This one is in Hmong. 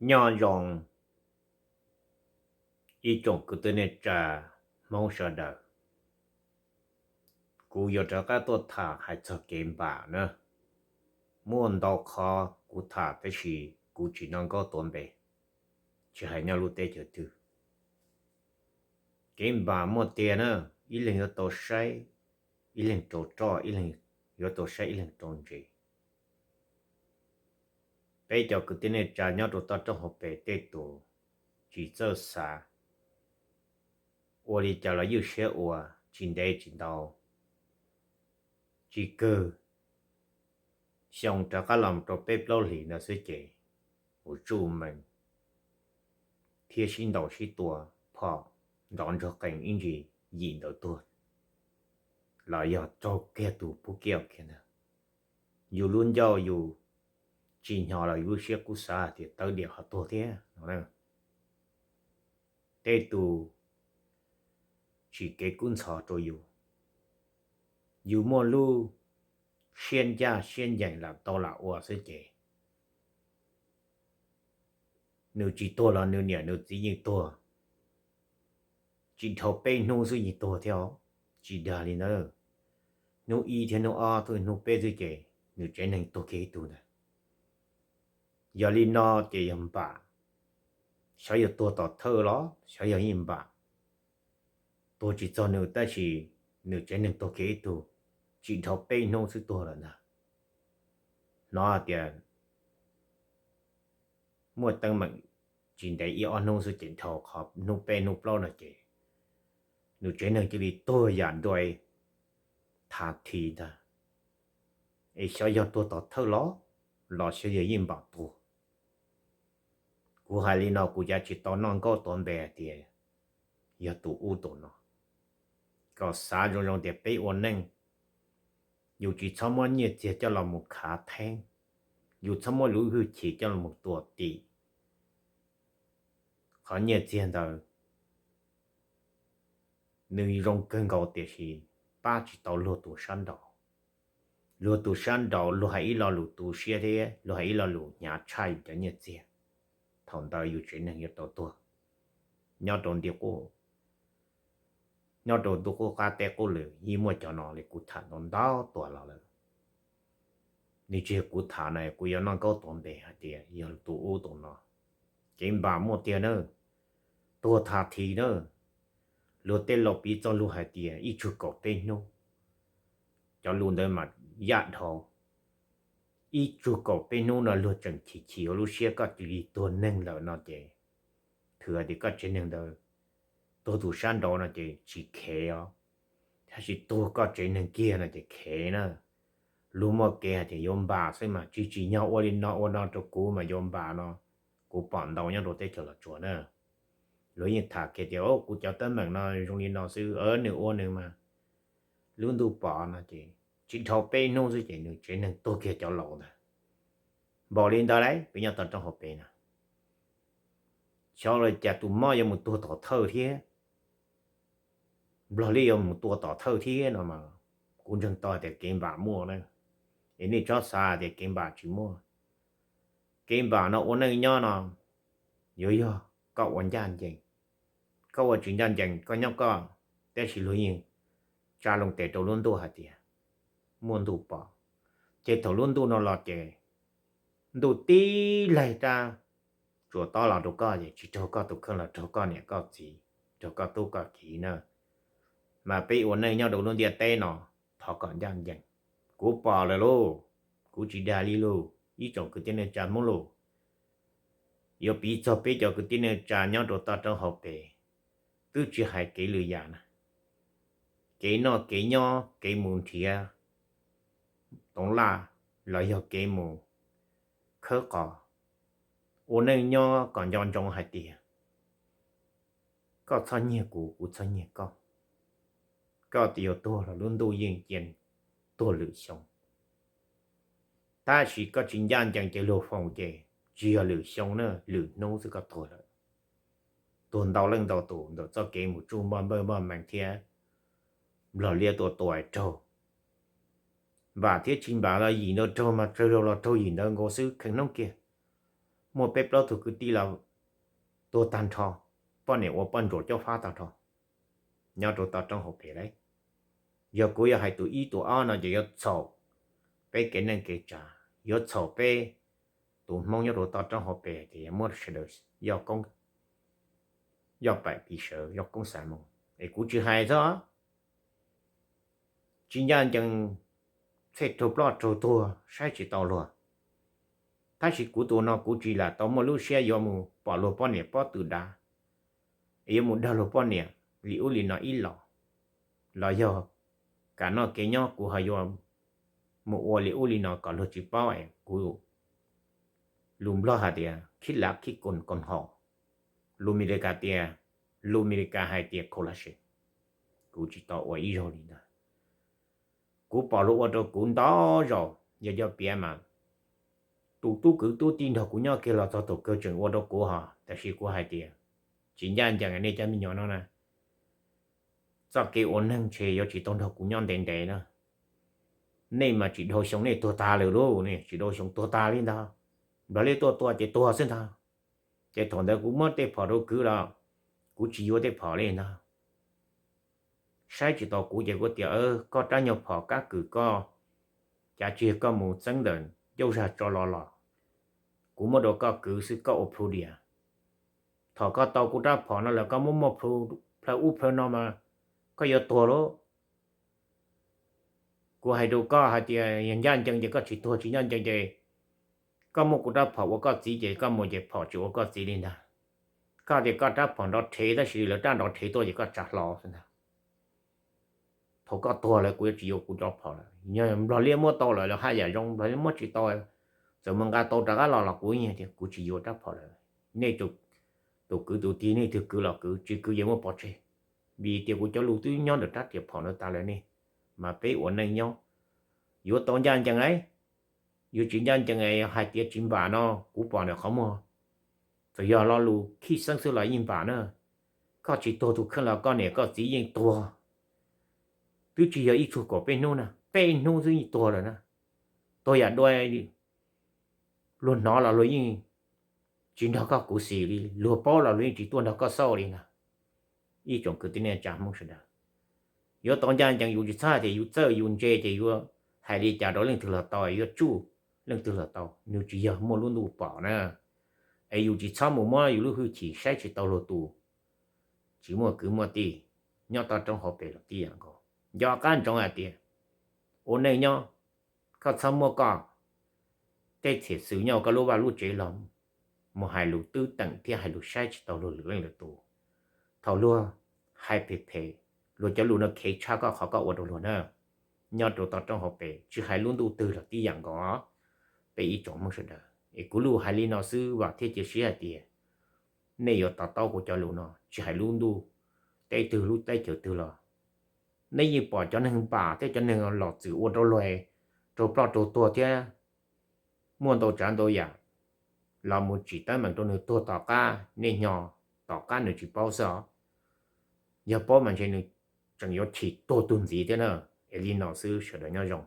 Nyob zoo ib tsoom kwv tij neej tsa Hmoob sawv daws, kuv yuav rov qab tuaj tham hais txog kev npam na. Muaj ntau qhov kuv tham tab sis kuv tsis noj nkauj tuav npe, tsis hais nyob lub teb chaws twg. Kev npam muaj tiag na, ib leeg yuav tau saib, ib leeg rau roj, ib leeg yuav tau saib, ib leeg rau ntse. Peb cov kwv tij neej tsa nyob rau toj roob hauv pes tej tus tsis txawj xav, ua li cas los ywj siab ua, tsis ntev tsis ntau, tsis kawg xyoo rov qab los rau peb plaub hlis ntawd xwb ces mus tsuj mees thiab sib ntaus sib tua, phom nrov ntsuag qees ib ntsis yim ntawd tuag, los yog raug kiag tus pub kiag kiag ntag. Yus lub ncauj yus tsis hnyo los yus lub siab kuj xav hais tias tawv diam ho tuag thiab no. Tej tus tsim kev kub ntxhov rau yus, yus muaj lub siab ncaj siab ncees lam tau lam ua xwb ces nws tsis tuag los nws niam nws txiv yeej tuag, tsis dhau peb hnub xwb yeej tuag thiab os. Tsis dag li ntawd, hnub ib thiab hnub ob xwb, hnub peb xwb ces nws tsev neeg tuag kiag ib tug ntag. Yog li no ces yog npam, xyov yog tuag tom thawj los xyov yog yeej npam. Tuag tsis txog nws tab sis nws tsev neeg tuag kiag ib tug, tsis dhau peb hnub xwb tuag lawm ntag. Hnov hais tias muaj teeb meem tsis ntev ib ob hnub xwb ces dhau qhov hnub peb hnub plaub no ces nws tsev neeg cia li tuag yam nruai thav thi ntag. Es xyov yog tuag tom thawj los, los xyov yog yeej npam tuag. Kuv hais li no kuv cav tsis tau noj nkauj tuav npe hais tias yog tus ub tus no. Kom xav zoo zoo tias peb ua neej, yus tsis txhob muab nyiaj txiag coj los mus khav theeb, yus txhob muab lub hwj chim coj los mus tua tim. Qhov nyiaj txiag ntawd nws zoo kawg nkaus tiam sis pab tsis tau luag tus sab nraud. Luag tus sab nraud luag hais ib lo lus tu siab thiab luag hais ib lo lus hnyav tshaj yus cov nyiaj txiag. Thaum ntawd yus tsev neeg yuav tau tuag. Nyob rau nti qub, nyob rau ntuj qub qab teb qub lwm yeej muaj cov no li kuv tham ntau ntau tuas los lawm. Nws tsis yog kuv tham na, kuv yuav noj nkauj tuav npe hais tias yog tus ub tus no. Kev npam muaj tiag na, tuag thav thi na. Luag tej laus piv txoj lus hais tias ib tsug kaum peb hnub, cov lus ntawd mas yaj dhau. Ib tsug kaum peb hnub no luag tseem chim chim ua lub siab koj cia li tuag neeg lawm no ces, thwm hais tias koj tsev neeg ntawd tuag tus sab nraud no ces tsis khev os, tab sis tuag koj tsev neeg kiag no ces khev na. Luag muaj kev hais tias yuav npam xwb mas tsis tsim nyog ua li no ua no rau kuv mas yuav npam no. Kuv pom ntau nyob rau teb chaws Los Tsuas na, luag yeej tham kiag tias kuv cov teeb meem no zoo li no xwb, nws ua nws mas lub ntuj pom no ces tsis dhau peb hnub xwb ces nws tsev neeg tuag kiag cov laus ntag. Npaum li ntawd lauj, peb nyob toj roob hauv pes na, xyov li cas tus mob yuav mus tuag tom thawj thiab, nplog li yuav mus tua tom thawj thiab no mas kuv ntseeg tau tias kev npam muaj na. Es nej txhob xav tias kev npam tsis muaj. Kev npam no ua neej nyob no yuav yog koj ua ncaj ncees. Koj ua tsis ncaj ncees koj nyob koj, tab sis luag yeej tsa loo tes rau lub ntuj hais tias muaj ntuj pom, ces thaum lub ntuj no los ces ntuj tib laig rab tsuas tob los rau koj ces tsis raug koj tus kheej los raug koj niam koj txiv, raug koj tub koj kiv na. Mas peb ua neej nyob rau lub ntiaj teb no thov kom ncaj ncees. Kuv pom lawm lauj, kuv tsis dag li lauj, ib tsoom kwv tij neej tsa Hmoob lauj. Yuav piv txog peb cov kwv tij neej tsa nyob rau toj roob hauv pes, twb tsis hais kev lwm yam na, kev noj kev nyob, kev mus nrhiav toov laj, los yog kev mus khawb qos, ua neej nyob kom nco ntsoov hais tias koj txhob nyiag kuv, kuv txhob nyiag koj. Koj tias yuav tuag los lub ntuj yeej cia tuag lwm xyoo. Tab sis koj tsis ncaj ncees ces luag foom ces tsis yog lwm xyoo na, lwm hnub xwb koj tuag lawm. Tuag ntau leej ntau tus ntawm txoj kev mus tsuj npoj npawj npoj mees thiab nplog liab tua tua raug. Npam thiab tsis npam los yim ntawd raug mas tsawg zaus los raug yim ntawd nkaus xwb kheev hnub kiag. muaj peb plaub tug kwv tij los tuag tag nrho, poj niam ua poj ntsuam cob fab tag nrho nyob rau toj roob hauv pes lauj. Yog kuv yuav hais tus ib tus ob no ces yuav txhaum peb kev neej kev tsav, yuav txhaum peb tus Hmoob nyob rau toj roob hauv pes tias yog muab sawv daws yoj paim piv sawv, yoj koob xav moo. Es kuv tsis hais txog tsis ncaj ncees, txhej raug ploj raug tuag saib tsis tau luag. Tab sis kuv tus no kuv tsis lam tau muaj lub siab yuav mus pom luag poj niam pob tw dav, es yuav mus dag luag poj niam li ub li no ib los, los yog kam noj kev nyob kuv ho yuav mus ua li ub li no kom luag tsis paub es kuv, lus Nplog hais tias khib lav khib koos koos haum, lus Mes Li Kas tias, lus Mes Li Kas hais tias corruption. Kuv tsis tau ua ib zaug li ntawd. Kuv pom luag ua rau kuv ntau zaus, yog cov piav mas tus tub kwv tub tij nrog kuv nyob kiag los txog thaum kawg tseem ua rau kuv hos, tab sis kuv hais tias tsis ncaj ncees nej cov me nyuam no na. Txoj kev ua neeg ntshe yuav tsis tau nrog kuv nyob ntev ntev na. Nej mas tsis dhau xyoo nej tuag tas lawm lauj, nej tsis dhau xyoo tuag tas li ntag. Nplog liab tuaj tua ces tuag xwb ntag. Ces thaum ntawd kuv muab tej phom rau kwv los kuv tsis yuav tej phom li ntag. Saib tsis tau kuv ces kuv tias koj rab nyuag phom kab kwm koj, cav tsis yog koj mus txeeb ntawm ncauj zag tso los los, kuv muab rau koj kwv xwb koj ua plhu dias. Thaum koj tau kuv rab phom no lawm koj muab muaj plhu plhaw ub plhaw no mas koj yuav tuag lauj. Kuv hais rau koj hais tias yog ncaj ncees ces koj tsis tuag, tsis ncaj ncees ces koj muab kuv rab phom ua koj txiv ces koj mus ces phom tsis ua koj txiv li ntag. Koj tias koj rab phom nrov rhev tab sis lawv rab nrov rhev tuaj ces koj tsa hlo xwb ntag. Thaum koj tuag lawm kuv yuav tsis yuav kuv rab phom lawm. Yog Nplog liab muab tau lawm los haj yam zoo, Nplog liab muab tsis tau, txawm mus nqa tau rov qab los los kuv yeej tias kuv tsis yuav rab phom lawm. Nej tus kwv tus tij nej twg kwv los kwv, tsis kwv yeej muab pov tseg. Vim tias kuv cov lus twb nyob ntawm rab riam phom ntawd tas lawm ne, mas peb ua neej nyob yuav tau ncaj ncees lauj. Yus tsis ncaj ncees hais tias tsis npam no, kuv pom ntawm qhov muag, txawm yog lo lus khib xeeb xwb los yeej npam na. Koj tsis tuag tus kheej los koj niam koj txiv yeej tuag. Twb tsis yog ib tsug kaum peb hnub na, peb hnub xwb yeej tuag lawm na. Tuag yam dua, luag hnov los luag yeej tsis nrog koj khuv xim li, luag paub los luag yeej tsis tuaj nrog koj xauj li na. Ib tsoom kwv tij neej tsa Hmoob sawv daws, yuav tau ncaj ncees, yus tsis txhob hais tias yus txawj yus ntse ces yuav hais li cas rau leej twg los tau, yuav tsuj leej twg los tau, nws tsis yog muaj lub ntuj pom na. Es yus tsis txhob mus muab yus lub hwj chim saib tsis tau luag tus tsis muaj kwv muaj tij nyob toj roob hauv pes los tib yam nkaus. Nco qab ntsoov hais tias ua neej nyob, koj txhob muab koj tej txhiam xwm nyob koj lub vaj lub tsev los mus hais lus twb teem thiab hais lus saib tsis tau luag lwm leej lwm tus. Thaum luag hais phem phem, luag cov lus no khev tshaj koj qhov koj ua rau luag na. Nyob rau toj roob hauv pes tsis hais lub ntuj twg los tib yam nkaus. Peb ib tsoom Hmoob sawv daws es kuv lus hais li no xwb, vam thiab cia siab hais tias nej yuav to taub kuv cov lus no, tsis hais lub ntuj teb twg lub teb chaws twg los nej yeej pom cov neeg npam thiab cov neeg los txwm ua rau luag raug ploj raug tuag thiab muaj ntau tsav ntau yam los mus tsim teeb meem rau nws tuag tom qab, nej nyo tom qab nws tsis paub xwb os. Yog paub mas ntshe nws tseem yuav chim tuag tug ntxiv thiab na. Es li no xwb, sawv daws nyob zoo.